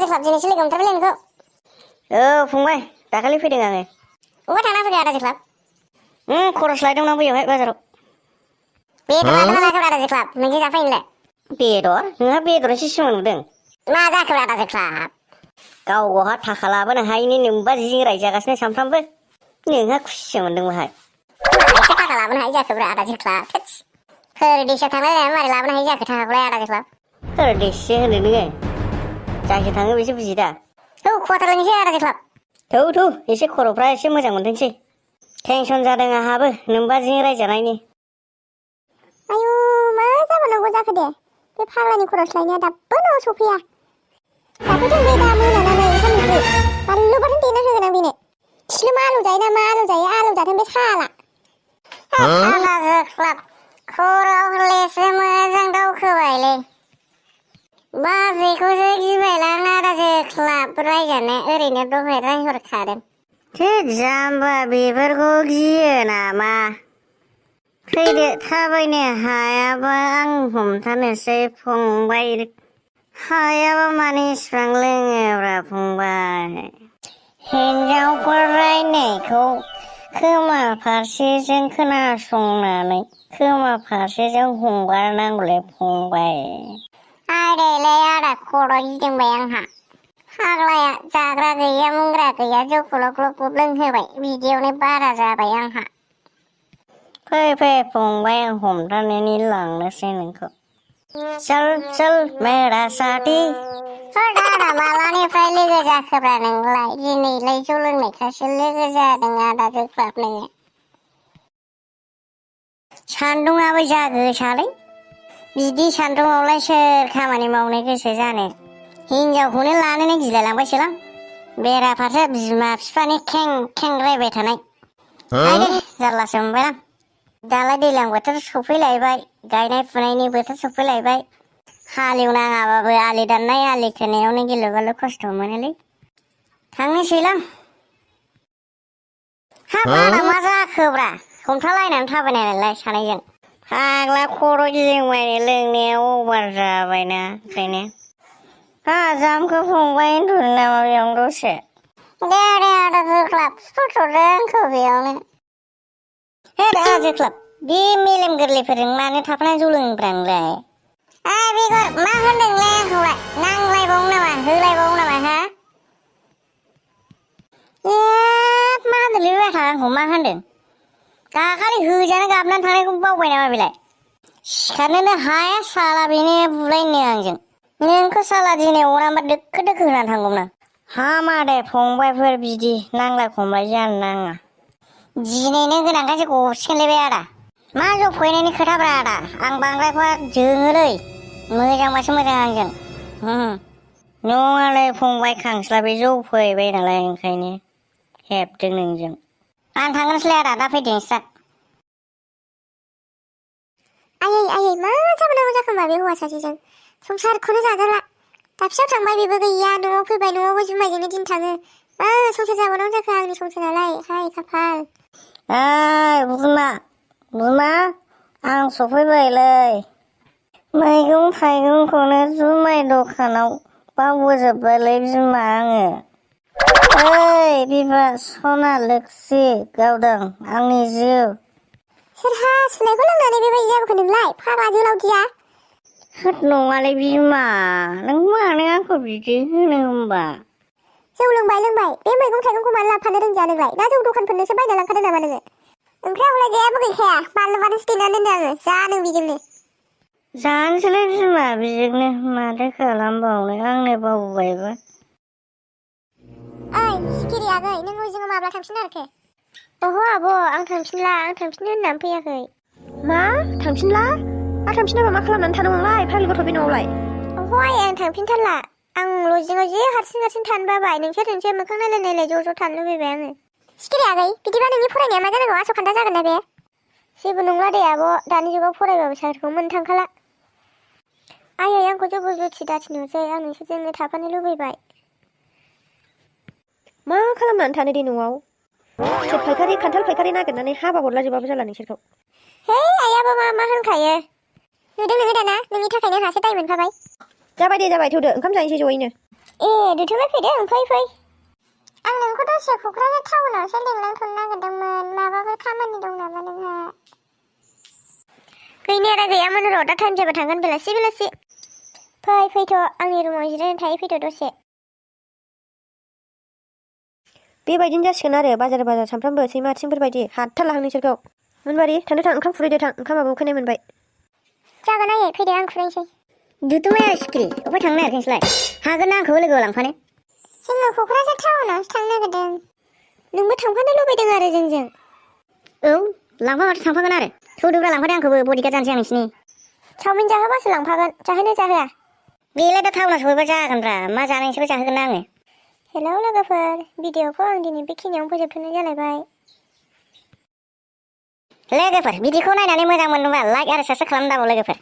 जोख्लाब दिनैसो लोगो मोनथारबायलै नोंखौ। फंबाय दाखालि फैदों आङो। अबाव थांना फैखो आदा जोख्लाब? खरस लायदोंमोन आं बैयावहाय बाजाराव। बेदर लादोंना लायाखै आदा जोख्लाब मैगं जाफैनोलाय? बेदर नोंहा बेदरसो सिमां नुदों। मा जाखो आदा जोख्लाब? गावहा थाखा लाबोनो हायिनि नोंबा जिजों रायजागासिनो सानफ्रामबो। नोंहा खुसिसो मोनदों बाहाय। मारैथो थाखा लाबोनो हायि जाखोब्रा आदा जोख्लाब? परदेसआव थांलाय मारै लाबोनो हायि जाखो थाखाखौलाय आदा जोख्लाब? परदेससो होनो नोङो। जायखि थाङो बेसो बुजियो दा। थौ खवाथार लोंनोसै आदा जोख्लाब। थौ एसे खर'फ्रा एसे मोजां मोनथोंसै। टेनसन जादों आंहाबो नोंबाजों रायजानायनि। आयु मा जाबावनांगौ जाखो दे? बे फाग्लानि खरस लायनाया दाबो न'आव सफैया। जाफैथों बे दा मोनानानै ओंखाम ओंख्रि बानलु बाथोन देना होगोन आं बेनो। थिख्लो मा आलु जायो ना मा आलु जायो आलु जाथों बे साला। आदा जोख्लाब खर'आव हरलेसो मोजां दावखोबायलै। बाजैखौसो गिबायलां आदा जोख्लाब रायजानो ओरैनो दहाय रायहरखादों। थोद जाम्बा बेफोरखौ गियो नामा? फैदो थाबायनो हायाबा आं हमथानोसै फंबाय। हायाबा मानो इसिबां लोङोब्रा फंबाय? हिनजावफोर रायनायखौ खोमा फारसेजों खोनासंनानै खोमा फारसेजों हगारनांगौलै फंबाय। आदैलै आदा खर' गिदिंबाय आंहा। फाग्लाया जाग्रा गैया मुंग्रा गैया जौखौल' ग्लब ग्लब लोंहोबाय बिदियावनो बारा जाबाय आंहा। फै फंबाय आं हमथानानै लांनोसै नोंखौ। चल मेरा साथी। आदा मालानिफ्राय लोगो जाखोब्रा नोंलाय? दिनैलाय जौ लोंनायखासो लोगो जादों आदा जोख्लाब नोङो। सान्दुंआबो जा गोसालै। बिदि सान्दुंआवलाय सोर खामानि मावनो गोसो जानो? हिनजावखौनो लानोनो गिलायलांबायसोलां। बेराफारसे बिमा बिफानि खें खें रायबाय थानाय। आयदे जारलासो मोनबायलां। दालाय दैज्लां बोथोर सफैलायबाय, गायनाय फुनायनि बोथोर सफैलायबाय। हालेवनाङाबाबो आलि दाननाय आलि खोनायावनो गिलु बालु खस्थ' मोनोलै। थांनोसैलां। हाब आदा मा जाखोब्रा? हमथालायनानै थाबायनाय नालाय सानैजों। फाग्ला खर' गिदिंबायनो लोंनाया अभार जाबायना ओंखायनो। जामखौ फंबाय उन्दुनो नामा बेयावनो दसे? दे आदा जोख्लाब फुथ'दो आंखौ बेयावनो। हे आदा जोख्लाब बे मेलेम गोरलैफोरजों मानो थाफानानै जौ लोंग्रा नोंलाय? बेगर मा होनदोंलाय आंखौलाय? नांलायबावो नामा होलायबावो नामा हा? मा होनदोंलै बाथा आंखौ मा होनदों? दाखालि होजानो गाबनानै थांनायखौ बावबाय नामा बेलाय? सिखारनोनो हाया साला बेनो बुलायनो आंजों। नोंखौ साला दिनै अरामबा दोखो दोखो होनानै थांगौमोन आं। हामा दे फंबायफोर बिदि नांलाय खमलाय जानो नाङा। दिनैनो गोनांखायसो गसिगोनलै बे आदा। मा जौ फेनायनि खोथाब्रा आदा? आं बांद्रायखौ जोङोलै। मोजांबासो मोजां आंजों। नङालै फंबाय खांस्लाबै जौ फैबाय नालाय ओंखायनो हेबदों नोंजों। आं थांगोनसैलै आदा दा फैदो नोंस्रा। आयै मा जाबावनांगौ जाखो होनबा बे हौवा सासेजों? संसारखौनो जाजाला। दाबसेयाव थांबाय बेबो गैया, न'आव फैबाय न'आवबो जुमायजोंनो दिन थाङो। मा संसार जाबावनांगौ जाखो आंनि संसारालाय? हाय खाफाल। बिमा आं सफैबायलै। मैगं थाइगंखौनो जुमाय दखानाव बावबोजोब्बायलै बिमा आङो। ओइ बिमा सना लोक्षि गावदां आंनि जिउ। सोर हासुनायखौ लोंनानै बेबायदि जाबोखो नोंलाय फाग्ला जोलावदिया? होद नङालै बिमा, नों मानो आंखौ बिदि होनो होमबा? जौ लोंबाय बे मैगं थाइगंखौ मानो लांफानो रोंदिया नोंलाय? ना जौ दखानफोरनोसो बायना लांखादों नामा नोङो? ओंख्रि आवलाय जेबो गैखाया, बानलु बाथोनसो देनानै दोनदों आङो। जा नों बेजोंनो। जानोसैलै बिमा बेजोंनो माथो खालामबावनो आंनो बावबायबा। ओइ सिखिरि आगै नों लजिङाव माब्ला थांफिननो नागिरखो? ओहो आब' आं थांफिनला, आं थांफिननो होननानै फैयाखै। मा थांफिनला? थांफिनाबा मा खालामनानै थानो नोंलाय फाग्लि गथ' बे न'आवलाय? ओहो आइ आं थांफिनथारला। आं लजिङाव जि हारसिं थानो बाबाय। नोंसोर मोखां नायलाय ज' थानो लुबैबाय आङो। सिखिरि आगै बिदिबा नोंनि फरायनाया मा जानांगौ? आस'खान्दा जागोन ना बे? जेबो नंला दे आब', दानि जुगाव फरायबाबो साख्रिखौ मोननो थांखाला। आयै आंखौ जबरदस्ति दाथिनहरसै, आं नोंसोरजोंनो थाफानो लुबैबाय। मा खालामनानै थानो दे न'आव? फिथोब फायखारि खान्थाल फायखारि नागिरनानै हाबा हरला जोबाबो जाला नोंसोरखौ। हे आइयाबो मा होनखायो? नुदों नोङो दाना नोंनि थाखायनो आंहासो दाय मोनफाबाय। जाबाय दे जाबाय थौदो ओंखाम जाहैसै ज'यैनो। दुथुबाय फैदों फै आं नोंखौ दसे क'क्राझार टाउनावसो लिंलांथ'नो नागिरदोंमोन माबाफोर खामानि दं नामा नोंहा गैनायालाय गैयामोन र' दा टाइम जाबा थांगोन बेलासि फैथ' आंनि रुमाव जिरायनानै थायो फैथ' दसे बेबायदिनो जासिगोन आरो बाजार सानफ्रामबो सैमा आथिंफोरबायदि हाथारलाहां नोंसोरखौ मोनबारि थां ओंखाम खुरैदो थां ओंखामाबो उखैनाय मोनबाय जागोन आयै फैदो आं खुरैनोसै दुथुमाया सिखिरि अबाय थांनो नागिरखो नोंसोरलाय हागोन ना आंखौबो लोगोआव लांफानो जोङो क'क्राझार टाउनावसो थांनो नागिरदों नोंबो थांफानो लुबैदों आरो जोंजों औ लांफाबाथ' थांफागोन आरो थौदोब्रा लांफादो आंखौबो बडिगार्ड जानोसै आं नोंसिनि चावमिन जाहोबासो लांफागोन जाहोनो जाहोआ बेलाय दा टाउनाव सहैबा जागोनब्रा मा जानो नोंसोरबो जाहोगोन ना आङो हेलौ लोगोफोर भिडिअखौ आं दिनै बेखिनियावनो फोजोबथ'नाय जालायबाय लोगोफोर भिडिअखौ नायनानै मोजां मोनदोंबा लाइक आरो साबस्क्राइब खालामनो दाबाव लोगोफोर